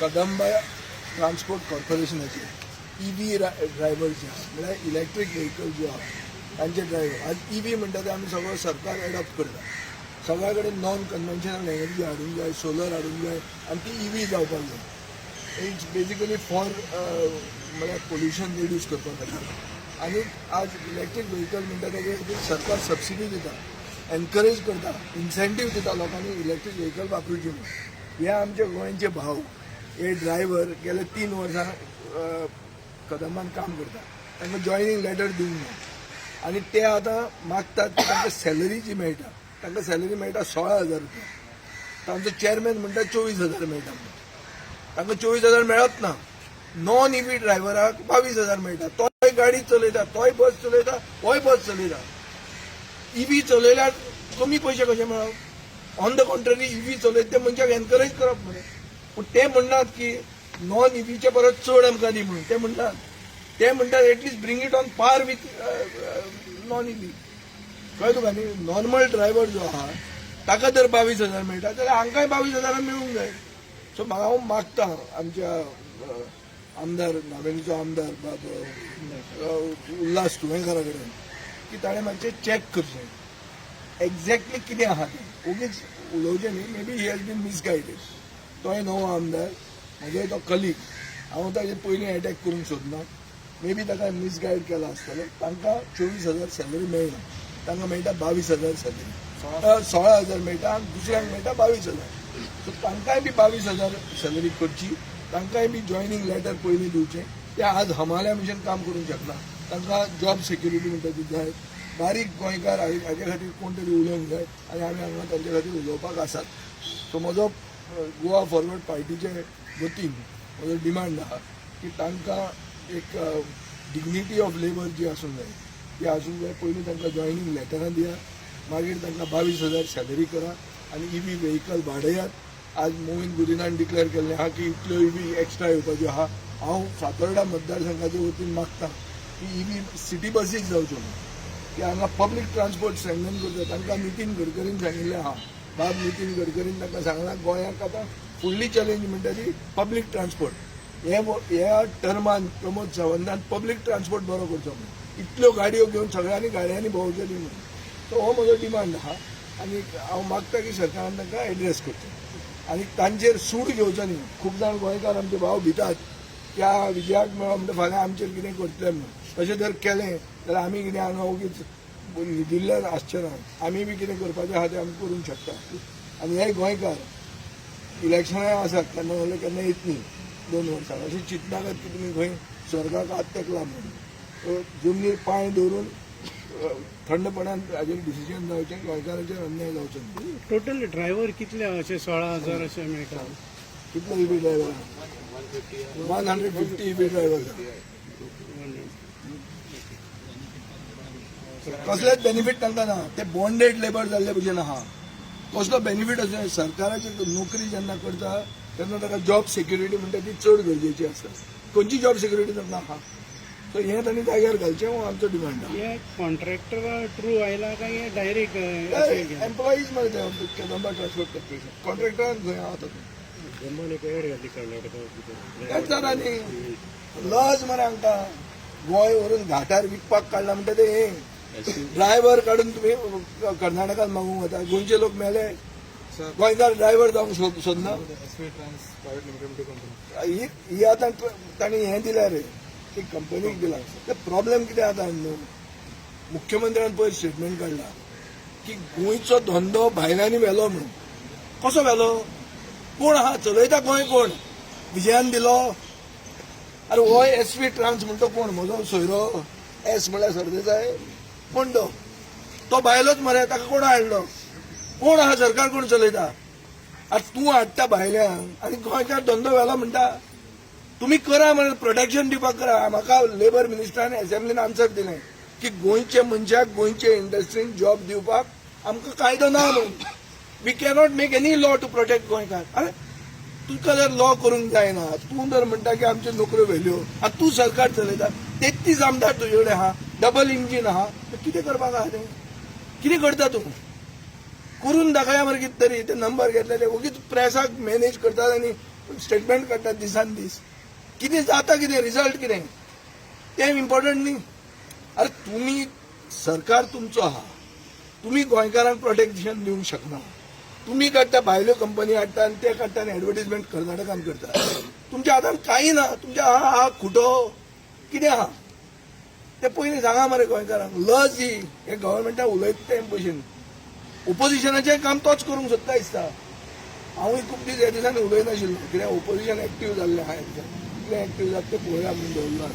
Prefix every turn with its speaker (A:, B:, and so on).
A: Kadamba transport कॉर्पोरेशनाचे EV driver जे आहा, म्हळ्यार electric vehicle जो आहा तांचे ड्रायव्हर. आज ईव्ही म्हणटा ते आमी सगळो सरकार एडॉप्ट करता. सगळ्या कडेन नॉन कन्वेन्शनल एनर्जी हाडूंक जाय, सोलर हाडूंक जाय आनी ती ईव्ही जावपाक जाय. It's basically for म्हळ्यार पोल्युशन रिड्यूस करपा खातीर. आनी आज इलेक्ट्रीक व्हेकल म्हणटा तेजे खातीर सरकार सबसिडी दिता, एनकरेज करता, इन्सेंटीव दिता लोकांनी इलेक्ट्रीक व्हेकल वापरुची म्हणून. हे आमचे गोंयचे भाव, हे ड्रायव्हर गेले 3 वर्सां कदंबान काम करता. तांकां जॉयनींग लेटर दिवंक ना आनी ते आतां मागतात की तांकां सॅलरी जी मेळटा, तांकां सॅलरी मेळटा 16,000 रुपया. तांचो चॅरमॅन म्हणटा 24,000 मेळटा म्हणून. तांकां 24,000 मेळत ना. नॉन इव्ही ड्रायव्हराक 22,000 मेळटा. तोय गाडी चलयता, तोय बस चलयता, होय बस चलयता. इव्ही चलयल्यार कमी पयशे कशे मेळप? ऑन the contrary, EV चलयत ते मनशाक एनकरेज करप मरे. पूण ते म्हणनात की नॉन इव्हीचे परत चड आमकां दी म्हणून. ते म्हणटात, ते म्हणटात, at least bring it on par with non EV. कळ्ळें तुका न्ही? नॉर्मल ड्रायव्हर जो आहा ताका जर 22,000 मेळटा जाल्यार हांकांय 22 हजारान मेळूंक जाय. सो म्हाका, हांव मागता आमच्या आमदार, नावेलीचो आमदार बाब उल्हास तुयेंकारा कडेन की ताणें मातशें चॅक करचें एक्झॅक्टली कितें आहा तें. ओगीच उलोवचें न्ही. Maybe he has been misguided. तोय नवो आमदार, म्हजोय तो कलीग. हांव ताजेर पयलीं एटॅक करूंक सोदना. मे बी ताका मिसगायड केला आसतलो. तांकां 24,000 सॅलरी मेळना, तांकां मेळटा 22,000 सॅलरी, 16,000 मेळटा आनी दुसऱ्यांक मेळटा 22,000. सो तांकांय बी 22,000 सॅलरी करची, तांकांय बी जॉयनींग लेटर पयलीं दिवचें. ते आज हमाल्या भशेन काम करूंक शकना. तांकां जॉब सेक्युरिटी म्हणटा ती जाय. बारीक गोंयकार हाजे खातीर कोण तरी उलोवंक जाय आनी आमी हांगा तांचे खातीर उलोवपाक आसात. सो म्हजो गोवा फॉरवर्ड पार्टीचे वतीन म्हजो डिमांड आहा की तांकां एक डिग्निटी ऑफ लेबर जी आसूंक जाय ती आसूंक जाय. पयलीं तांकां जॉयनींग लेटरां दियात, मागीर तांकां 22,000 सॅलरी करा आनी इव्ही व्हेकल वाडयात. आज मोहीन गुदिनान डिक्लेअर केल्लें आहा की इतल्यो इव्ही एक्स्ट्रा येवपाच्यो आहा. हांव फातोर्डा मतदारसंघाच्या वतीन मागता की इव्ही सिटी बसीस जावच्यो न्हू, की हांगा पब्लीक ट्रान्सपोर्ट स्ट्रेंथन करता. तांकां नितीन गडकरीन सांगिल्लें आहा, बाब नितीन गडकरीन तांकां सांगलां, गोंयाक आतां फुडली चॅलेंज म्हणटा ती पब्लीक ट्रान्सपोर्ट. हे ह्या टर्मान प्रमोद सावंतान पब्लीक ट्रान्सपोर्ट बरो करचो म्हणून, इतल्यो गाडयो घेवन सगळ्यांनी गाडयांनी भोंवचें न्ही म्हणून. सो हो म्हजो डिमांड आहा आनी हांव मागता की सरकारान तांकां एड्रेस करचें आनी तांचेर सूड घेवचो न्ही. खूब जाण गोंयकार आमचे भाव भितात त्या विजयाक मेळ्ळो म्हणटा फाल्यां आमचेर कितें करतले म्हणून. तशें जर केलें जाल्यार आमी कितें हांगा ओगीच न्हिदिल्ले आसचे ना. आमी बी कितें करपाचें आहा तें आमी करूंक शकता. आनी हे गोंयकार इलेक्शनाय आसात, केन्ना जाल्यार केन्ना येत न्ही 2 वर्सां. अशें चिंतनाकात की तुमी खंय स्वर्गाक हात तेकला म्हणून. जमनीर पांय दवरून थंडपणान हाजेर डिसिजन जावचें, गोंयकारांचेर अन्याय जावचो न्ही.
B: टोटल ड्रायव्हर कितले अशे 16,000 अशे मेळटा?
A: कितले EV driver? 150 EV driver. कसलेच बेनिफीट तांकां ना. ते बॉन्डेड लेबर जाल्ले भशेन आहा. कसलो बेनिफीट अशें? सरकाराची नोकरी जेन्ना करता तेन्ना ताका जॉब सेक्युरिटी म्हणटा ती चड गरजेची आसता. खंयची जॉब सेक्युरिटी तांकां आहा? सो हें तांणी जाग्यार घालचें हो आमचो डिमांड आहा.
B: हे कॉन्ट्रॅक्टरा थ्रू आयला काय हे डायरेक्ट?
A: एम्प्लॉईज मरे ते कदंबा ट्रान्सपोर्ट कॉर्पोरेशन. कॉन्ट्रॅक्टरान खंय आहा तो?
B: एक एड घातली कर्नाटका.
A: तेच जाता न्ही. लज मरे हांकां. गोंय व्हरून घाटार विकपाक काडला म्हणटा ते. हे ड्रायव्हर काडून तुमी कर्नाटकात मागूंक वता. गोंयचे लोक मेले, गोंयकार ड्रायव्हर जावंक सोदना.
C: SV trans private limited company.
A: ही ही आतां तांणी हें दिल्या रे, ती कंपनीक दिला. ते प्रॉब्लेम कितें जाता न्हू, मुख्यमंत्र्यान पयर स्टेटमेंट काडला की गोंयचो धंदो भायल्यांनी व्हेलो म्हणून. कसो व्हेलो? कोण आहा चलयता गोंय? कोण विजयान दिलो? अरे, हो एस व्ही ट्रान्स म्हणतो कोण? म्हजो सोयरो एस म्हळ्यार सरदेसाय. कोण तो? तो भायलोच मरे. ताका कोण हाडलो? कोण आहा सरकार? कोण चलयता? आतां तूं हाडटा भायल्यांक आनी गोंयकार धंदो व्हेलो म्हणटा. तुमी करा मरे, प्रोटेक्शन दिवपाक करा. म्हाका लेबर मिनिस्टरान असेंब्लीन आन्सर दिलें की गोंयचे मनशाक गोंयचे इंडस्ट्रीन जॉब दिवपाक आमकां कायदो ना म्हणून. We cannot make any law to protect गोंयकार. अरे, तुका जर लॉ करूंक जायना, तूं जर म्हणटा की आमच्यो नोकऱ्यो व्हेल्यो, आनी तूं सरकार चलयता, 33 आमदार तुजे कडेन आहा, डबल इंजीन आहा, तर कितें करपाक आहा तें? कितें करता तूं? करून दाखया मरे कितें तरी. ते नंबर घेतले, ते ओगीच प्रेसाक मॅनेज करतात आनी स्टेटमेंट काडटात दिसान दीस. कितें जाता, कितें रिजल्ट कितें तें इम्पॉर्टंट न्ही. अरे, तुमी सरकार तुमचो आहा, तुमी गोंयकारांक प्रोटेक्शन दिवंक शकना. तुमी काडटा, भायल्यो कंपनी हाडटा आनी ते काडटा आनी एडवर्टीजमेंट कर्नाटकान करता. तुमच्या हातान कांय ना. तुमच्या हा हा खुटो कितें आहा ते पयलीं सांगा मरे गोंयकारांक. लज ही हे गव्हर्मेंटाक उलयता ते भशेन. ओपोजिशनाचें काम तोच करूंक सोदता दिसता. हांवूय खूब दीस ह्या दिसांनी उलयनाशिल्लो, कित्याक ओपोजिशन एक्टीव जाल्लें आहा ह्या दिसांनी. कितलें एक्टीव जाता तें पळोवया म्हणून दवरलां.